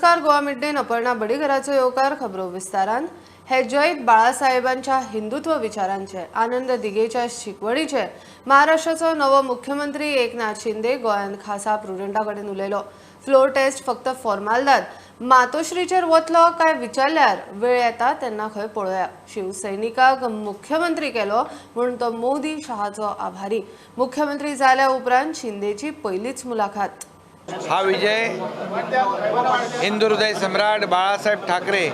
नमस्कार, गोवा मिड डेन अपर्णा बडीघराचो येवकार. खबरो विस्तारान. हे जैत बाळासाहेबांच्या हिंदुत्व विचारांचे, आनंद दिघेच्या शिकवणीचे. महाराष्ट्राचो नवो मुख्यमंत्री एकनाथ शिंदे गोंयांत खासा प्रुडंटा कडेन उलयलो. फ्लोर टेस्ट फक्त फॉर्मालदाद, मातोश्रीचेर वतलो काय विचारल्यार वेळ येता तेन्ना खंय पळोवया. शिवसैनिकाक मुख्यमंत्री केलो म्हूण तो मोदी शहाचो आभारी. मुख्यमंत्री जाल्या उपरांत शिंदेची पयलीच मुलाखत. हा विजय हिंदू हृदय सम्राट बाळासाहेब ठाकरे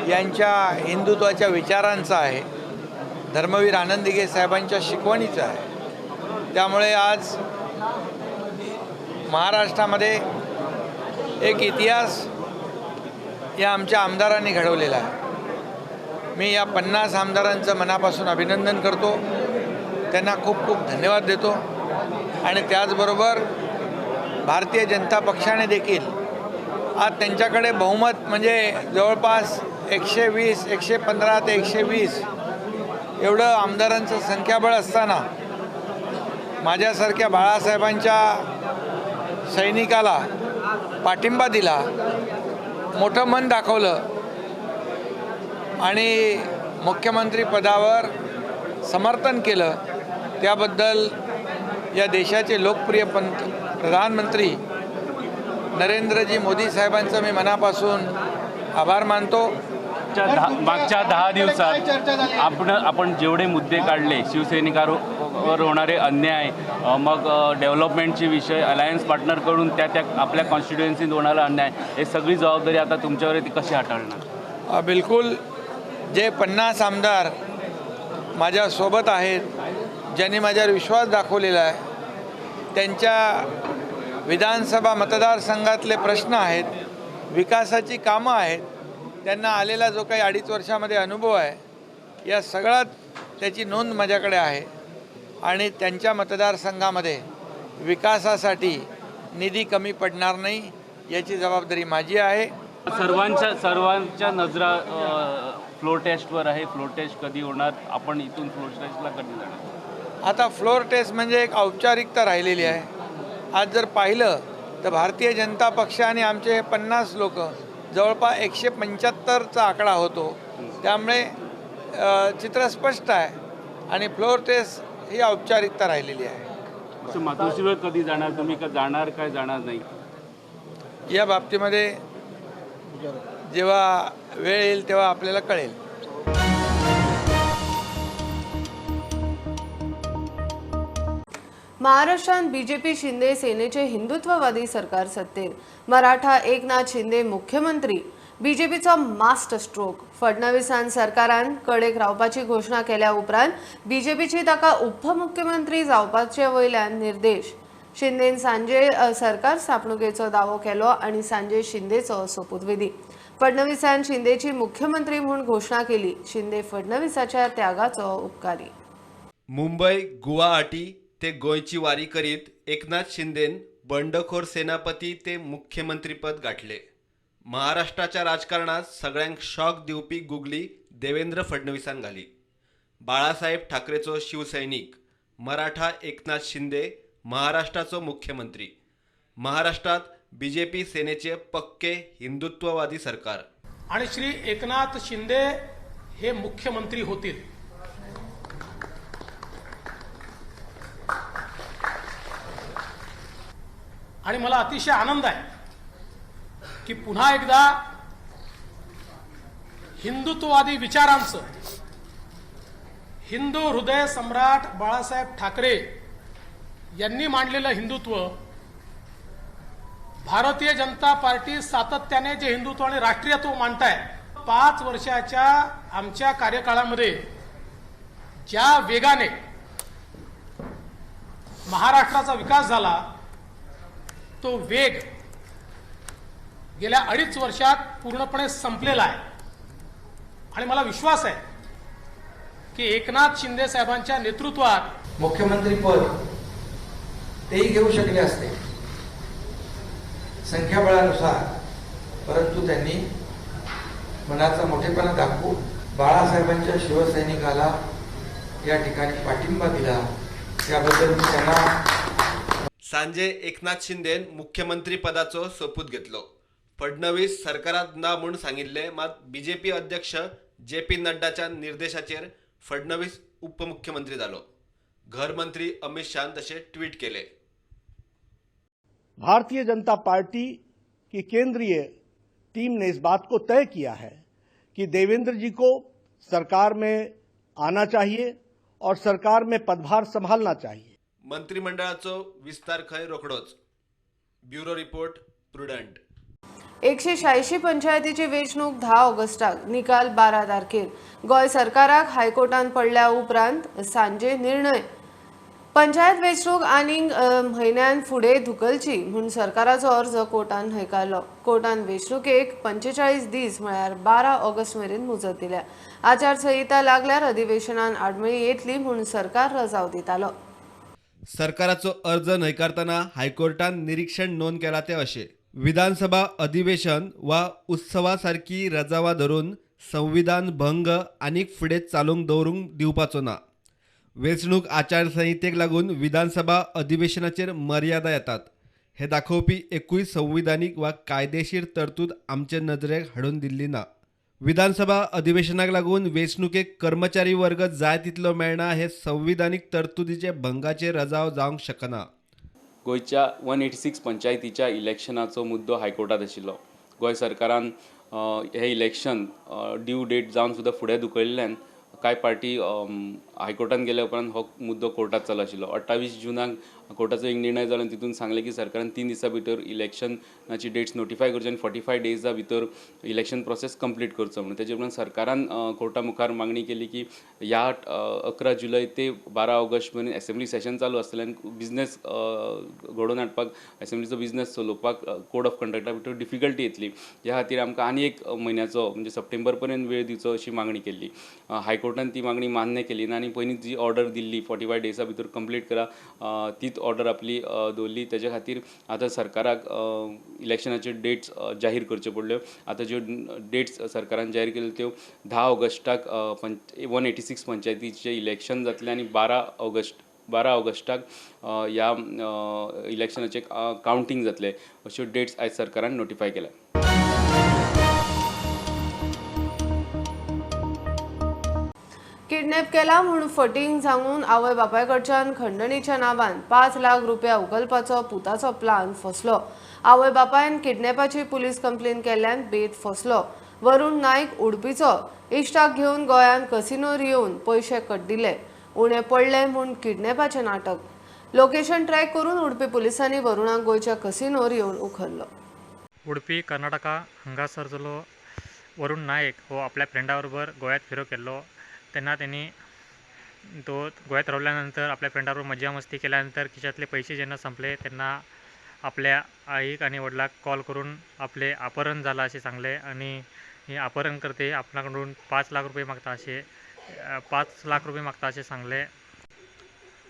यांच्या हिंदुत्वाच्या विचारांचा आहे, धर्मवीर आनंद दिघे साहेबांच्या शिकवणीचा आहे. त्यामुळे आज महाराष्ट्रामध्ये एक इतिहास या आमच्या आमदारांनी घडवलेला आहे. मी या 50 आमदारांचं मनापासून अभिनंदन करतो, त्यांना खूप खूप धन्यवाद देतो. आणि त्याचबरोबर भारतीय जनता पक्षाने देखील आज त्यांच्याकडे बहुमत म्हणजे जवळपास 120, 115 ते 120 एवढं आमदारांचं संख्याबळ असताना माझ्यासारख्या बाळासाहेबांच्या सैनिकाला पाठिंबा दिला, मोठं मन दाखवलं आणि मुख्यमंत्री पदावर समर्थन केलं, त्याबद्दल या देशाचे लोकप्रिय प्रधानमंत्री नरेंद्रजी मोदी साहेबांचं मी मनापासून आभार मानतो. मागच्या 10 दिवसात आपण जेवढे मुद्दे काढले, शिवसैनिकांवर होणारे अन्याय, मग डेव्हलपमेंटचे विषय, अलायन्स पार्टनरकडून त्या त्या आपल्या कॉन्स्टिट्युएन्सीत होणारा अन्याय, हे सगळी जबाबदारी आता तुमच्यावर ती कशी हाताळणार? बिलकुल, जे 50 आमदार माझ्यासोबत आहेत, ज्यांनी माझ्यावर विश्वास दाखवलेला आहे, त्यांच्या विधानसभा मतदारसंघातले प्रश्न आहेत, विकासाची कामं आहेत, त्यांना आलेला जो काही 2.5 वर्षामध्ये अनुभव आहे, या सगळ्यात त्याची नोंद माझ्याकडे आहे. आणि त्यांच्या मतदारसंघामध्ये विकासासाठी निधी कमी पडणार नाही याची जबाबदारी माझी आहे. सर्वांच्या नजरा फ्लोर टेस्टवर आहे. फ्लोर टेस्ट कधी होणार, आपण इथून फ्लोर टेस्टला कधी जाणार? आता फ्लोअर टेस्ट म्हणजे एक औपचारिकता राहिलेली आहे. आज जर पाहिलं तर भारतीय जनता पक्ष आणि आमचे 50 लोक जवळपास 175चा आकडा होतो, त्यामुळे चित्र स्पष्ट आहे आणि फ्लोअर टेस्ट ही औपचारिकता राहिलेली आहे. मातोश्रीवर कधी जाणार तुम्ही, का जाणार काय जाणार नाही या बाबतीमध्ये जेव्हा वेळ येईल तेव्हा आपल्याला कळेल. महाराष्ट्रात बीजेपी शिंदे सेनेचे हिंदुत्ववादी सरकार सत्तेत, मराठा एकनाथ शिंदे मुख्यमंत्री. बीजेपीचो मास्टर स्ट्रोक. फडणवीसान सरकारान कडेक रावपाची घोषणा केल्या उपरांत बीजेपीची ताका उपमुख्यमंत्री जावपाचे वयल्यान निर्देश. शिंदेन सांजे सरकार स्थापणुकेचो दावो केलो आनी सांजे शिंदेचो सोपूतविधी. फडणवीसान शिंदेची मुख्यमंत्री म्हूण घोषणा केली. शिंदे फडणवीसाच्या त्यागाचो उपकारी. मुंबय गुवाहाटी ते गोंयची वारी करीत एकनाथ शिंदेन बंडखोर सेनापती ते मुख्यमंत्रीपद गाठले. महाराष्ट्राच्या राजकारणात सगळ्यांक शॉक दिवपी गुगली देवेंद्र फडणवीसान घाली. बाळासाहेब ठाकरेचो शिवसैनिक मराठा एकनाथ शिंदे महाराष्ट्राचो मुख्यमंत्री. महाराष्ट्रात बीजेपी सेनेचे पक्के हिंदुत्ववादी सरकार आणि श्री एकनाथ शिंदे हे मुख्यमंत्री होतील. आणि मला अतिशय आनंद आहे की पुन्हा एकदा हिंदुत्ववादी विचारांचं हिंदू हृदय सम्राट बाळासाहेब ठाकरे यांनी मांडलेलं हिंदुत्व, भारतीय जनता पार्टी सातत्याने जे हिंदुत्व आणि राष्ट्रीयत्व मांडताय, 5 वर्षाच्या आमच्या कार्यकाळामध्ये ज्या वेगाने महाराष्ट्राचा विकास झाला तो वेग गेल्या 2.5 वर्षात पूर्णपणे संपलेला आहे. आणि मला विश्वास आहे की एकनाथ शिंदे साहेबांच्या नेतृत्वात मुख्यमंत्रीपद तेही घेऊ शकले असते संख्याबळानुसार, परंतु त्यांनी मनाचा मोठेपणा दाखवून बाळासाहेबांच्या शिवसैनिकाला या ठिकाणी पाठिंबा दिला, त्याबद्दल मी त्यांना सांजे एकनाथ शिंदेन मुख्यमंत्री पदाचो सोपूत घेतलो. फडणवीस सरकारात ना म्हूण सांगिल्लें, मात बीजेपी अध्यक्ष जे पी नड्डाच्या निर्देशाचेर फडणवीस उपमुख्यमंत्री जालो. घर मंत्री अमित शाहन तशें ट्वीट केले. भारतीय जनता पार्टी की केंद्रीय टीम ने इस बात को तय किया है कि देवेंद्र जी को सरकार में आना चाहिए और सरकार में पदभार संभालना चाहिए. मंत्रिमंडळाचो विस्तार खंय रोखडोच. Bureau report, Prudent. 186 पंचायतीची वेंचणूक 10 ऑगस्टाक, निकाल 12 तारखेर. गोंय सरकाराक हायकोर्टान पडल्या उपरांत सांजे निर्णय. पंचायत वेंचणूक आनीक म्हयन्यान फुडें धुकलची म्हूण सरकाराचो अर्ज कोर्टान न्हयकारलो. कोर्टान वेंचणुकेक 45 दीस म्हळ्यार 12 ऑगस्ट मेरेन मुजत दिल्या. आचारसंहिता लागल्यार अधिवेशनान आडमेळी येतली म्हूण सरकार रजाव दितालो. सरकाराचो अर्ज न्हयकारतना हायकोर्टान निरीक्षण नोंद केला ते अशें: विधानसभा अधिवेशन वा उत्सवा सारकी रजावां धरून संविधान भंग आनीक फुडें चालूंक दवरूंक दिवपाचो ना. वेंचणूक आचारसंहितेक लागून विधानसभा अधिवेशनाचेर मर्यादा येतात हें दाखोवपी एकूय संविधानीक वा कायदेशीर तरतूद आमचे नदरेक हाडून दिल्ली ना. विधानसभा अधिवेशनाक लागून वेंचणुकेक कर्मचारी वर्ग जाय तितलो मेळना हे संविधानीक तरतुदीचे भंगाचे रजाव जावंक शकना. गोंयच्या 186 पंचायतीच्या इलेक्शनाचो मुद्दो हायकोर्टात आशिल्लो. गोंय सरकारान हें इलेक्शन ड्यू डेट जावन सुद्दां फुडें धुकलिल्ल्यान कांय पार्टी हायकोर्टान गेल्या उपरांत हो मुद्दो कोर्टात चालू आशिल्लो. 28 जुनाक कोर्टाचो एक निर्णय जालो आनी तितून सांगलें की सरकारान 3 दिसां भितर इलेक्शनाची डेट्स नोटिफाय करच्यो आनी 45 डेजा भितर इलेक्शन प्रोसेस कंप्लीट करचो म्हणून. तेजे उपरांत सरकारान कोर्टा मुखार मागणी केली की ह्या 11 जुलय ते 12 ऑगस्ट मेरेन एसेंब्ली सेशन चालू आसतलें आनी बिजनेस घडोवन हाडपाक, एसेंब्लीचो बिजनेस चलोवपाक कोड ऑफ कंडक्टा भितर डिफिकल्टी येतली. ह्या खातीर आमकां आनी एक म्हयन्याचो म्हणजे सप्टेंबर पर्यंत वेळ दिवचो अशी मागणी केल्ली. हायकोर्टान ती मागणी मान्य केली ना आनी पयलीं जी ऑर्डर दिल्ली 45 डेजा भितर कंप्लीट करा तीच ऑर्डर आपली दवरली. तेजे खातीर आतां सरकाराक इलेक्शनाच्यो डेट्स जाहीर करच्यो पडल्यो. आतां ज्यो डेट्स सरकारान जाहीर केल्यो त्यो 10 ऑगस्टाक 186 पंचायतीचें इलेक्शन जातलें आनी 12 ऑगस्टाक ह्या इलेक्शनाचें कावंटींग जातलें अश्यो डेट्स आयज सरकारान नोटिफाय केल्या. किडनॅप केला म्हूण फटींग सांगून आवय बापाय कडच्यान खंडणीच्या नांवान 5 लाख रुपया उखलपाचो पुताचो प्लान फसलो. आवय बापायन किडनॅपाची पुलीस कंप्लेन केल्ल्यान बेत फसलो. वरुण नायक उडपीचो इश्टाक घेवन गोंयांत कसिनोर येवन पयशे कड्डिले. उणें पडले म्हूण किडनॅपाचें नाटक. लोकेशन ट्रॅक करून उडपी पुलिसांनी वरुणाक गोंयच्या कसिनोर येवन उखल्लो. उडपी कर्नाटका हांगासर जालो वरुण नायक हो आपल्या फ्रेंडा बरोबर गोंयांत फिरोवंक गेल्लो. तेन्ना तेणी तो गोंयांत रावल्या नंतर आपल्या फ्रेंडा बरोबर मजा मस्ती केल्या नंतर खिशांतले पयशे जेन्ना संपले तेन्ना आपल्या आईक आनी वडिलाक कॉल करून आपले अपहरण झालं अशें सांगलें आनी हे अपहरण करते आपणाकडून 5 लाख रुपये मागता अशें 5 लाख रुपये मागता अशें सांगलें.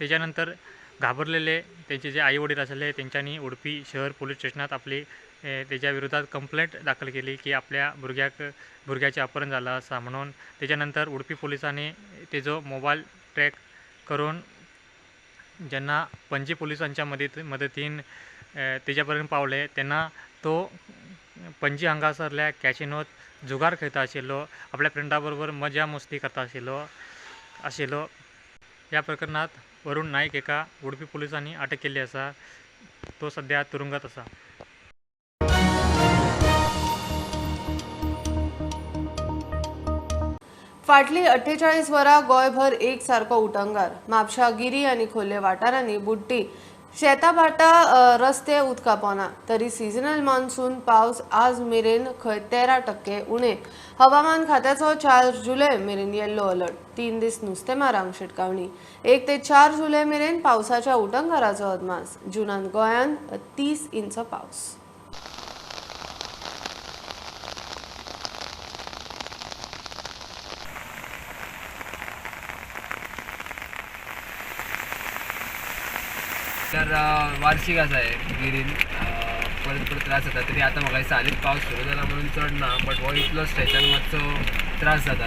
तेज्या नंतर घाबरलेले तेंचे जे आई वडील आसले तेंच्यांनी उडपी शहर पोलीस स्टेशनात आपली तेज्या विरोधात कंप्लेंट दाखल केली की आपल्या भुरग्याचें अपहरण जालां आसा म्हणून. तेज्या नंतर उडपी पोलिसांनी तेजो मोबायल ट्रॅक करून जेन्ना पणजी पोलिसांच्या मदतीन तेज्या पर्यंत पावले तेन्ना तो पणजी हांगासरल्या कॅसिनोत जुगार खेळता आशिल्लो, आपल्या फ्रेंडा बरोबर मजा मस्ती करता आशिल्लो. ह्या प्रकरणात वरुण नायक एका उडपी पोलिसांनी अटक केल्ली आसा. तो सद्या तुरुंगात आसा. फाटली 48 वरां गोंयभर एक सारको उटंगार. म्हापशा, गिरी आनी खोर्ले वाठारांनी बुडटी शेताभाटा रस्ते उदका पोना. तरी सिजनल मान्सून पावस आज मेरेन खंय 13% उणे. हवामान खात्याचो 4 जुलय मेरेन येल्लो अलर्ट. 3 दीस नुस्तेमारांक शिटकावणी. 1 ते 4 जुलय मेरेन पावसाच्या उटंगाराचो अदमास. जुनान गोंयांत 30 इंच पावस. तर वार्षिक आसा हे गिरीन परत परत त्रास जाता. तरी आतां म्हाका दिसता हालींच पावस सुरू जाला म्हणून चड ना, बट हो इतलो स्ट्रेचान मातसो त्रास जाता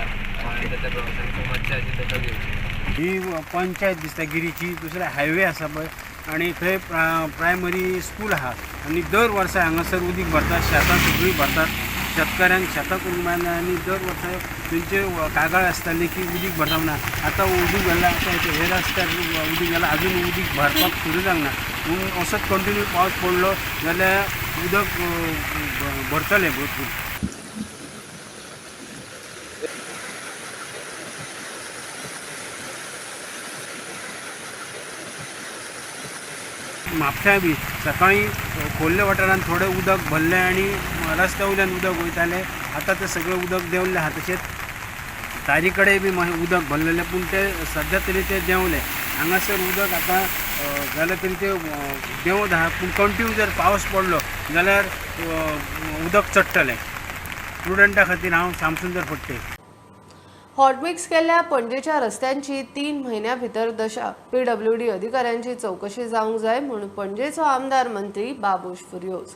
येता त्या प्रवासान. सो मातशें हाजी दखल घेवची. ही पंचायत दिसता गिरीची, दुसरे हायवे आसा पळय आनी थंय प्रायमरी स्कूल आहा आनी दर वर्सा हांगासर उदीक भरतात, शेतां सगळीं भरतात, शेतकाऱ्यांक शेतां करूंक मेळना आनी दर वर्सा तेंचे कागाळ आसताली की उदीक भरता म्हणून. आतां उदीक भरलां, आतां हे रस्त्यार उदीक जालां, अजून उदीक भरपाक सुरू जावंक ना. पूण असोच कंटिन्यू पावस पडलो जाल्यार उदक भरतलें भरपूर. म्हापश्यां बी सकाळीं खोल्ले वाठारांत थोडें उदक भरलें आनी रस्त्या वयल्यान उदक वयतालें. आतां तें सगळें उदक देंवलें आहा. तशेंच तारी कडेन बी मातशें उदक भरलेलें, पूण तें सद्या तरी तें देंवलें. हांगासर उदक आतां जाल्यार तरी तें देंवत आहा, पूण कंटिन्यू जर पावस पडलो जाल्यार उदक चडटलें. प्रुडंटा खातीर हांव श्यामसुंदर फडते. हॉटमिक्स केल्ल्या पणजेच्या रस्त्यांची 3 म्हयन्यां भितर दशा, पीडब्ल्यूडी अधिकाऱ्यांची चवकशी जावंक जाय म्हूण पणजेचो आमदार मंत्री बाबूश फुर्योज.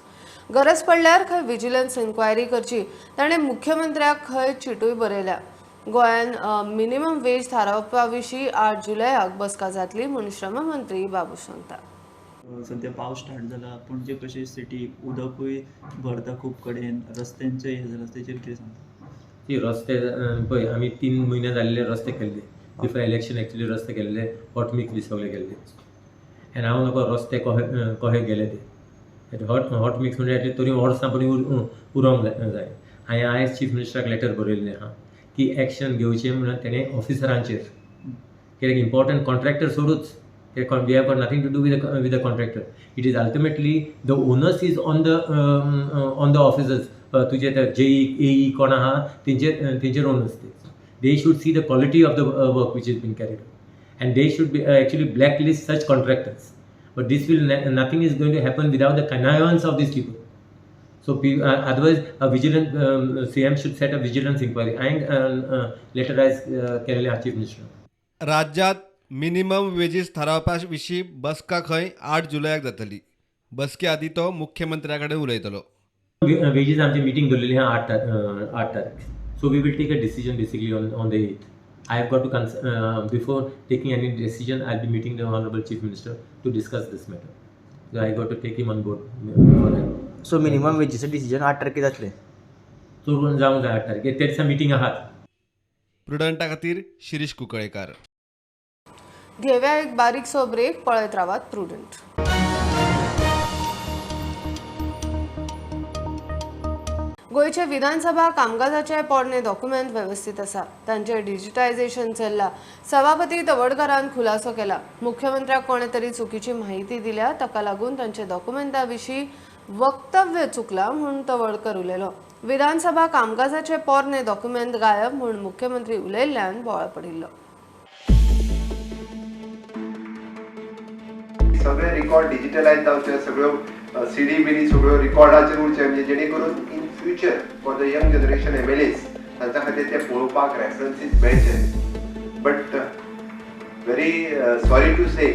गरज पडल्यार खंय विजिलन्स इन्क्वायरी करची, ताणें मुख्यमंत्र्याक खंय चिटूय बरयल्या. गोंयान मिनिमम वेज थारावपा विशीं 8 जुलयाक बसका जातली म्हूण श्रममंत्री बाबूश सांगता. सद्या पावस स्टार्ट जाला, पणजे कशी सिटी उदकूय भरता खूब कडेन, रस्त्यांचे हे जाला, तेचेर कितें सांगता? ती रस्ते पळय आमी 3 म्हयने जाल्ले रस्ते केल्ले बिफोर इलेक्शन, एक्चुली रस्ते केल्ले हॉट मिक्स बी सगळे केल्ले. आनी हांव नको रस्ते कहे कहे गेले ते हॉट मिक्स म्हणजे एटलीस्ट तरी वर्सां परी उरोंक जाय. हांवें आयज चीफ मिनिस्टराक लेटर बरयल्लें आहा की एक्शन घेवचें म्हणून तेणें ऑफिसरांचेर, कित्याक इम्पॉर्टंट कॉन्ट्रॅक्टर सोडूच, we have got nothing to do with the contractor. It is ultimately the onus is on the officers. तुजे ते जेई एई कोण आहा तेंचेर ओनस ते. They should see the quality of the work which is been carried and they should be actually black list such contractors. But this will nothing is going to happen without the connivance of these people. So otherwise a vigilance CM should set a vigilance inquiry. हांवें letter आयज केलेलें आहा chief minister. राज्यात minimum wages थारावपा विशीं बसका खंय 8 जुलयाक जातली. बसके आदीं तो मुख्यमंत्र्या कडेन उलयतलो. वेजीस आमची मिटींग दवरलेली आहा 8 तारीख. So we will take a decision basically on the 8th. I have got to before taking any decision I will be meeting the honourable chief minister to discuss this matter. So I got to take him on board before I. So minimum वेजीचें decision 8 तारखेर जातलें? चोरून जावंक जाय 8 तारखेर, ते दिसा meeting आहात. प्रुडंटा खातीर शिरीष कुंकळेकार. घेव्या एक बारीकसो ब्रेक, पळयत रावात प्रुडंट. गोंयचे विधानसभा कामकाजाचे पोरणे डॉक्युमेंट वेवस्थीत आसा, तांचे डिजिटायझेशन चल्ला. सभापती तवडकारान खुलासो केला. मुख्यमंत्र्याक कोणे तरी चुकीची माहिती दिल्या, ताका लागून तांचे डॉक्युमेंटा विशीं वक्तव्य चुकला म्हूण तवडकर उलयलो. विधानसभा कामकाजाचे पोरणे डॉक्युमेंट गायब म्हूण मुख्यमंत्री उलयल्ल्यान बोवाळ पडिल्लो. सगळे रिकॉर्ड डिजिटलायज जावचे, सगळ्यो सीडी बिडी सगळ्यो रिकॉर्डाचेर उरचे, म्हणजे जेणे करून in future for the young generation MLAs तांच्या खातीर ते पळोवपाक रेफरन्सीस मेळचे. But very sorry to say,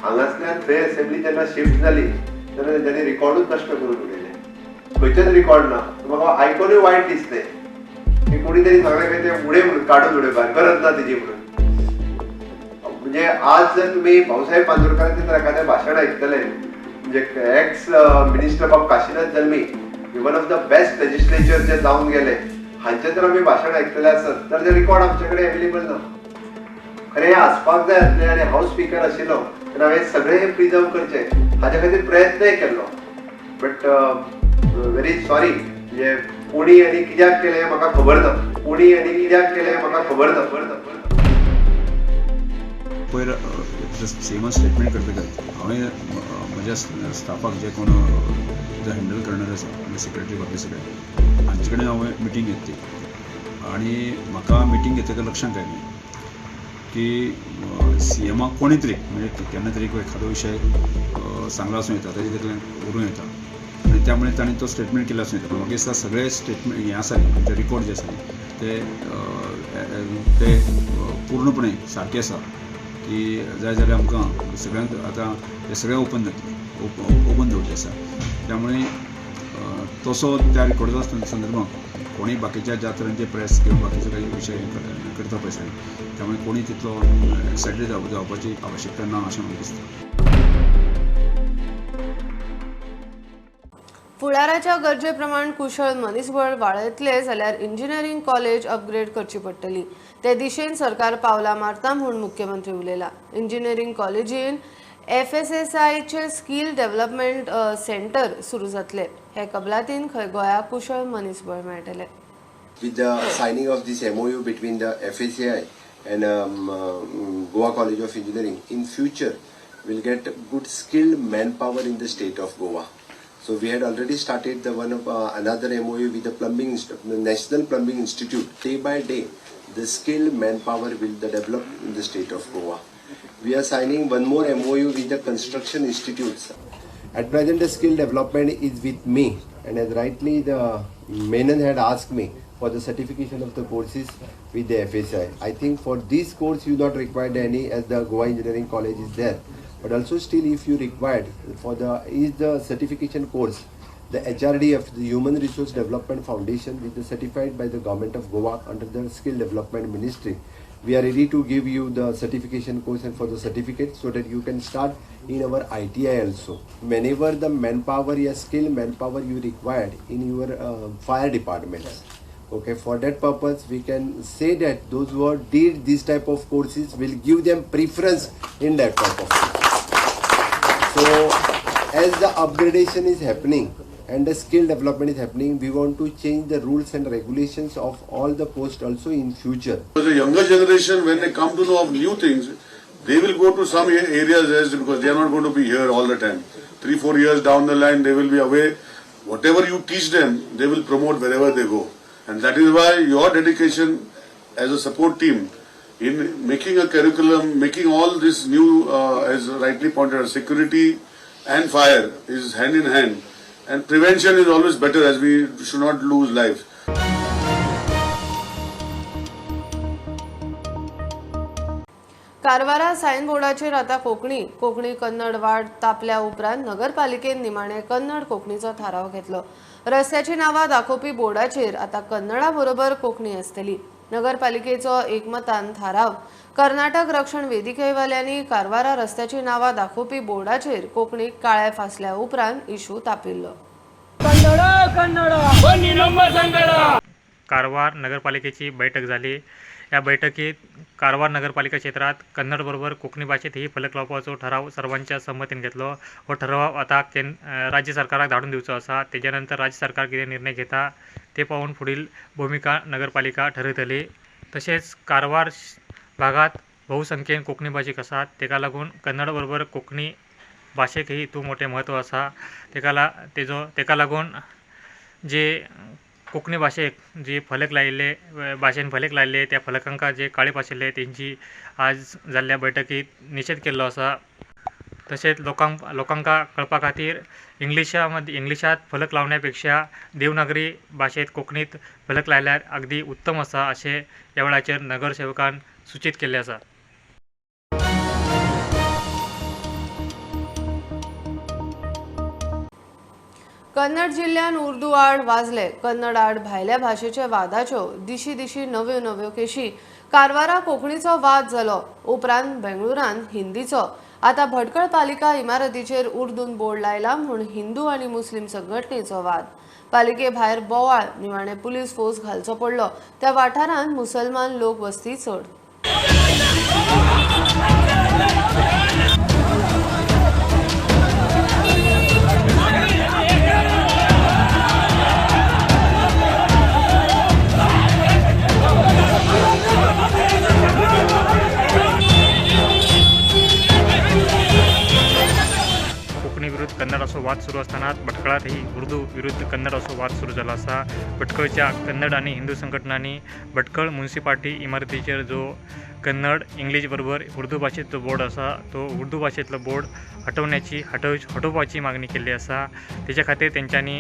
हांगासल्यान थंय असेंब्ली जेन्ना शिफ्ट जाली तेन्ना तेंच्यांनी रिकॉर्डूच नश्ट करून उडयले. खंयचेच रिकॉर्ड ना. म्हाका आयकोनूय वायट दिसलें की कोणी तरी सांगलें काय ते उडय म्हणून, काडून उडयपाक गरज ना तेजी म्हणून. म्हणजे आज जर तुमी भाऊसाहेब पांदुरकरांचें जर एखादें भाशण आयकतले, म्हणजे एक्स मिनिस्टर बाब Kashinath Jalmi, one of the best legislature जे जावन गेले, हांचें जर आमी भाशण आयकतले आसत तर ते रिकॉर्ड आमचे कडेन एवेलेबल ना. खरें हें आसपाक जाय आसलें आनी हांव स्पिकर आशिल्लो तेन्ना हांवें सगळें हें प्रिजर्व करचें हाजे खातीर प्रयत्नय केल्लो. बट व्हेरी सॉरी, म्हणजे कोणी आनी कित्याक केलें म्हाका खबर ना, कोणी आनी कित्याक केलें म्हाका खबर ना. पयर सीएमान स्टेटमेंट करतकच हांवें म्हज्या स्टाफाक जे कोण जो हँडल करणार आसा, म्हणजे सेक्रेटरी बाकी सगळे हांचे कडेन हांवें मिटींग घेतली आनी म्हाका मिटींग घेतकच लक्षांत आयलें की सीएमाक कोणी तरी म्हणजे केन्ना तरी एखादो विशय सांगला आसूं येता, ताजे तकल्यान उरूं येता आनी त्यामुळे ताणें तो स्टेटमेंट केला आसूं येता. पूण म्हाका दिसता सगळे स्टेटमेंट हें आसा न्ही, आमचे रिकॉर्ड जे आसा न्ही ते पूर्णपणे सारके आसा की जाय जाल्यार आमकां सगळ्यांक आतां हे सगळें ओपन जातलें, ओपन दवरचें आसा. त्यामुळे तसो त्या रिकॉर्डाच्या संदर्भात कोणी बाकीच्या ज्या तरेन प्रेस किंवा बाकीचे काही विशय करता पळय, त्यामुळे कोणी तितलो एक्सायटेड जावपाची आवश्यकता ना अशें म्हाका दिसता. फुडाराच्या गरजे प्रमाण कुशळ मनीसबळ वाडयतले जाल्यार इंजिनियरींग कॉलेज अपग्रेड करची पडटली. ते दिशेन सरकार पावलां मारता म्हूण मुख्यमंत्री उलयला. इंजिनियरींग कॉलेजीन एफएसएसआयचे स्कील डेव्हलपमेंट सेंटर सुरू जातले. हे कबलातीन खंय गोंयाक कुशळ मनीसबळ मेळटले. With the signing of this MOU between the FSAI and Goa College of Engineering, in future we'll get good skilled manpower in the state of Goa. So we had already started the one of another MOU with the National Plumbing Institute. Day by day, the skilled manpower will develop in the state of Goa. We are signing one more MOU with the construction institutes. At present, the skill development is with me, and as rightly the Menon had asked me for the certification of the courses with the FSI. I think for this course you not required any, as the Goa Engineering College is there. But also still if you required for the is the certification course, the HRDF, the Human Resource Development Foundation, which is certified by the Government of Goa under the Skill Development Ministry. We are ready to give you the certification course and for the certificate so that you can start in our ITI also. Whenever the manpower, your skill manpower you required in your fire departments. Okay, for that purpose we can say that those who did this type of courses will give them preference in that type of course. So as the upgradation is happening and the skill development is happening, we want to change the rules and regulations of all the posts also in future. The younger generation, when they come to know of new things, they will go to some areas as because they are not going to be here all the time. 3-4 years down the line, they will be away. Whatever you teach them, they will promote wherever they go. And that is why your dedication as a support team in making a curriculum, making all this new, as rightly pointed out, security and fire is hand in hand. And prevention is always better, as we should not lose lives. Karwar sign बोर्डाचेर आतां कोंकणी कोंकणी कन्नड वाद तापल्या उपरांत नगरपालिकेन निमाणे कन्नड कोंकणीचो थाराव घेतलो. रस्त्याची नांवां दाखोवपी बोर्डाचेर आतां कन्नडा बरोबर कोंकणी आसतली. नगरपालिकेचो एकमतान थाराव. कर्नाटक रक्षण वेदिकेवाल्यांनी कारवारा रस्त्याची नांवां दाखोवपी बोर्डाचेर कोंकणीक काळे फासल्या उपरांत इशू तापिल्लो. कारवार नगरपालिकेची बैठक झाली. या बैठकीत कारवार नगरपालिका क्षेत्रात कन्नड बरोबर कोंकणी भाशेतही फलक लावपाचो ठराव सर्वांच्या संमतीन घेतलो. हो ठराव आता राज्य सरकाराक धाडून दिवचो आसा. तेज्या नंतर राज्य सरकार कितें निर्णय घेता ते पावून फुडील भुमिका नगरपालिका ठरयतली. तशेंच कारवार भागात बहुसंख्येन कोंकणी भाशीक आसात, तेका लागून कन्नड बरोबर कोंकणी भाशेकही हितून मोठें म्हत्व आसा. तेका लागून जे कोंकणी भाशेक जे फलक लायिल्ले भाशेन फलक लायिल्ले त्या फलकांका जे काळे पाशिल्ले तेंची आज जाल्ल्या बैठकीत निशेध केल्लो आसा. तशेंच लोकांक कळपा खातीर इंग्लिशांत फलक लावण्यापेक्षा देवनागरी भाशेंत कोंकणीत फलक लायल्यार अगदी उत्तम आसा अशें ह्या वेळाचेर नगरसेवकान सूचीत केल्लें आसा. कन्नड जिल्ल्यान उर्दू आड वाजले. कन्नड आड भायल्या भाशेच्या वादाच्यो दिशी दिशी नव्यो नव्यो केशी. कारवारा कोंकणीचो वाद जालो, उपरांत बेंगळुरान हिंदीचो. आतां भटकळ पालिका इमारतीचेर उर्दून बोर्ड लायला म्हूण हिंदू आनी मुस्लीम संघटनेचो वाद. पालिके भायर बोवाळ, निमाणे पुलीस फोर्स घालचो पडलो. त्या वाठारांत मुसलमान लोक वस्ती चड. कन्नड असो वाद सुरू असताना भटकळातही उर्दू विरुद्ध कन्नड असो वाद सुरू झाला आसा. भटकळच्या कन्नड आनी हिंदू संघटनांनी भटकळ म्युनिसिपालिटी इमारतीचेर जो कन्नड इंग्लीश बरोबर उर्दू भाशेचो बोर्ड आसा तो उर्दू भाशेंतलो बोर्ड हटोवपाची मागणी केल्ली आसा. तेच्या खातीर तेंच्यांनी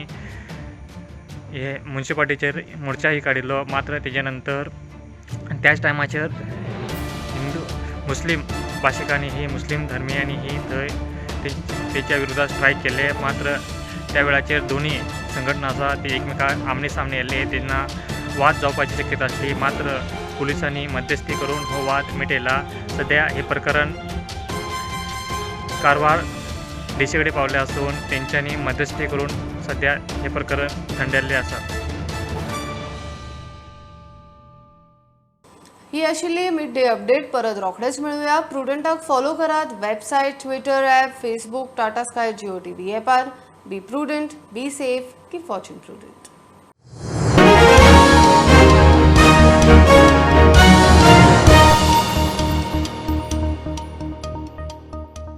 हे म्युनिसिपालिटीचेर मोर्चाही काडिल्लो. मात्र तेच्या नंतर त्याच टायमाचेर हिंदू मुस्लीम भाशिकांनी ही मुस्लीम धर्मियांनी ही थंय तेच्या विरोधात स्ट्रायक केले. मात्र त्या वेळाचेर दोन्ही संघटना आसा ते एकमेकांक आमने सामने येयल्ले तेन्ना वाद जावपाची शक्यता आसली. मात्र पुलिसांनी मध्यस्थी करून हो वाद मिटयला. सद्या हे प्रकरण कारवार डीसी कडेन पावले आसून तेंच्यांनी मध्यस्थी करून सद्या हें प्रकरण थंडेल्लें आसा. ही आशिल्ली मिड डे अपडेट. परत रोखडेच मेळुया. प्रुडंटाक फॉलो करात website, Twitter app, Facebook, Tata Sky, Jio TV ॲपार. Be prudent, be safe, keep watching Prudent.